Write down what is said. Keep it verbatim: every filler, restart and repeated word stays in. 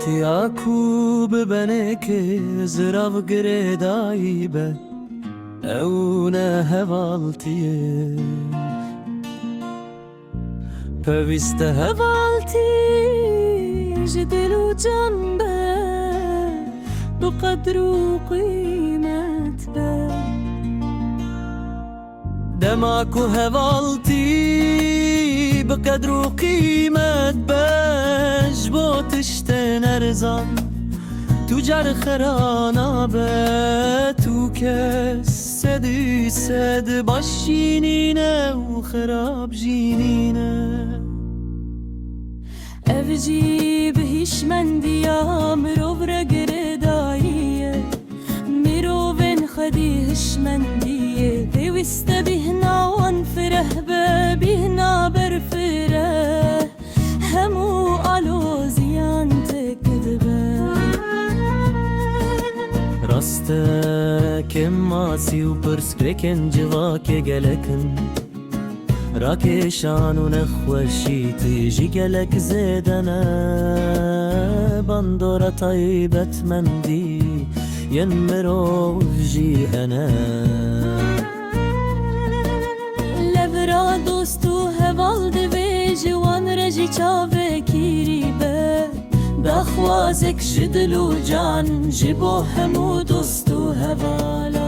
Tiya ku bi benekê zirav girêdayî be, ew ne hevaltî ye. Pevîste hevaltî ji dil û can be, bi qedr û qîmet be. Dema ku hevaltî bi qedr û qîmet be, ji bo tiştên erzan tu car xera nabe, tu kes sedî sed baş jî nîne û xerab jî nîne. Ev jî bi hişmendiya mirov re girêdayî ye. Mirovên xwedî hişmendiyê pêwîste bîhna wan fireh be, bîhna ber fireh hemû aloziyan tek dibe. Rast e, kêmasî û pirsgirêkên civakê gelek in. Rakêşan û nexweşî tî jî gelek zêde ne. Bandora taybetmendî yên mirov jî hene. Levra dost û heval divê ji wan re jî çavekîrî be. Daxwazek ji dil û can ji bo hemû dost û hevala